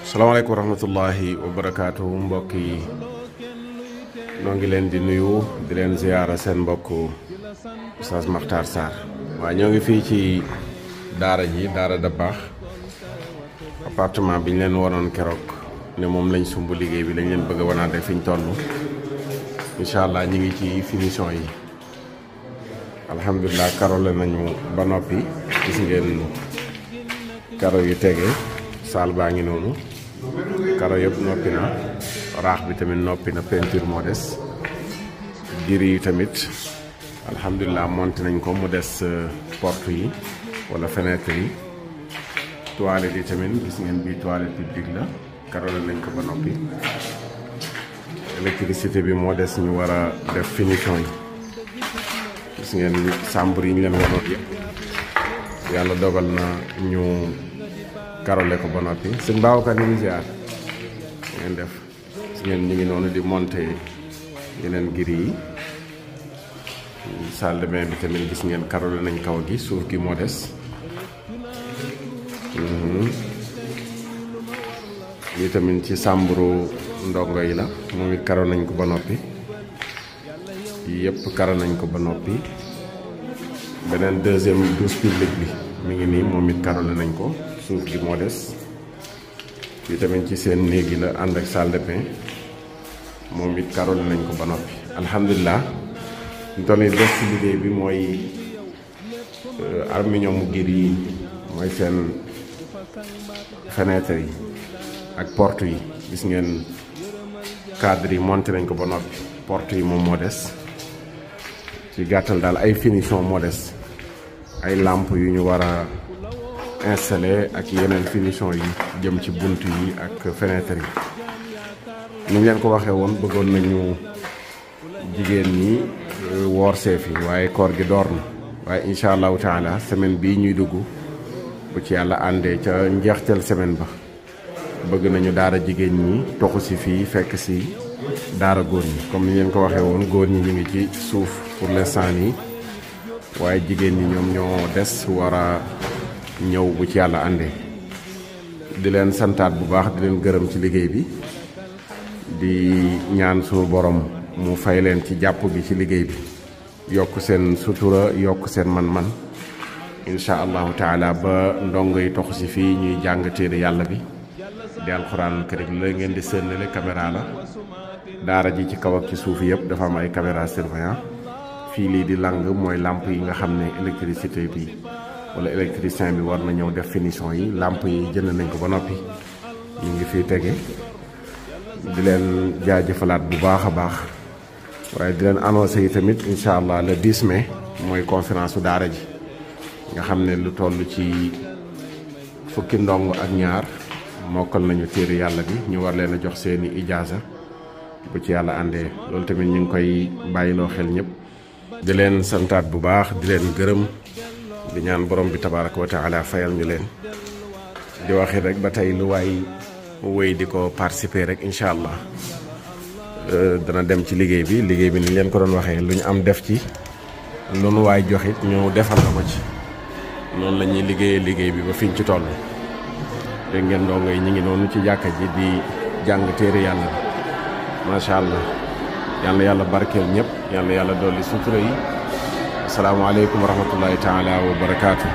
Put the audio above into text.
salaamaaleykum wa rahmatullahi wa barakaatuhu mbokk yi noo ngi leen di nuyu di leen ziyaara seen mbokk Oustaz Makhtar Sarr. waaw ñoo ngi fii ci daara ji daara Dabakh appartement bi ñu leen wanoon keroog ne moom lañ sumb liggéey bi lañ leen bëgg a wanaate fi ñu toll incha allah ñu ngi ci finition yi alhamdulilah karole nañu ba noppi gis ngeen karo yu tege saal baa ngi noonu karo yëpp noppi na raax bi tamit noppi na peinture moo des giri yi tamit alhamdulilah monté nañ ko mu des porte yi wala fenêtre yi toilette yi tamit gis ngeen bii toilette publique la karole nañ ko ba noppi électricité bi moo des ñu war a def finition yi gis ngeen chambre yi ñu leen wanoon yëpp yàlla dogal na ñu karole ko ba noppi sëñ Babacar ñu ngi ziar ngeen def gis ngeen ñu ngi noonu di monter yeneen giri yi salle de bain bi tamit gis ngeen karole nañ kaw gi suuf gi moo des lii tamit ci sàmburu ndongo yi la moom it karo nañ ko ba noppi yëpp karo nañ ko ba noppi beneen deuxième douche publique bi mi ngi nii moom it karole nañ ko suuf gi moo des lii tamit ci seen néeg yi la ànd ak salle de bain moom it karole nañ ko ba noppi alhamdulilah ñu toll nii des ci liggéey bi mooy aluminium mu gir yi mooy seen fenêtre yi ak porte yi gis ngeen cadre yi monté nañ ko ba noppi porte yi moom moo des ci gàttal daal ay finition moo des ay lampe yu ñu war a installé ak yeneen finition yi jëm ci bunt yi ak fenêtre yi ni ñu leen ko waxee woon bëggoon nañu jigéen ñi woor seefi waaye koor gi door na waaye incha allahu taala semaine bii ñuy dugg bu ci yàlla àndee ca njeexteel semaine ba bëgg nañu daara jigéen ñi toxu si fii fekk si daara góor ñi comme ni ngeen ko waxee woon góor ñi ñu ngi ci suuf pour l'instant nii waaye jigéen ñi ñoom ñoo des war a ñëw bu ci yàlla àndee di leen santaat bu baax di leen gërëm ci liggéey bi di ñaan suñu borom mu fay leen ci jàpp bi ci liggéey bi yokk seen sutura yokk seen man-man incha allahu taala ba ndongo yi toxu si fii ñuy jàng téere yàlla bi di alxuraanul karim la ngeen di séenale caméra la daara ji ci kaw ak ci suuf yëpp dafa am ay caméra surveillant fii lii di lang mooy lampe yi nga xam ne électricité bi wala électricien bi war na ñëw def finition yi lampe yi jënd nañ ko ba noppi ñu ngi fii tege di leen jaajëfalaat bu baax a baax waaye di leen annoncé yi tamit incha allah le 10 mai mooy conférence su daara ji nga xam ne lu toll ci fukki ndong ak ñaar mokkal nañu téere yàlla bi ñu war leen a jox seeni ijaaza bu ci yàlla àndee loolu tamit ñu ngi koy bàyyiloo xel ñëpp di leen santaat bu baax di leen gërëm di ñaan borom bi tabaraka wa taala fayal ñu leen di waxi rek ba tey lu waay wéy di ko participer rek incha allah dana dem ci liggéey bi ni leen ko doon waxee lu ñu am def ci lu nu waay joxit ñu defal la ko ci noonu la ñuy liggéey bi ba fiñ ci toll dégg ngeen ndongo yi ñu ngi noonu ci jàkka ji di jàng téere yàlla bi macha allah yal na yàlla barkeel ñëpp yal na yàlla dolli sutura yi asalaamaaleykum wa rahmatullahi taala wa barakaatu.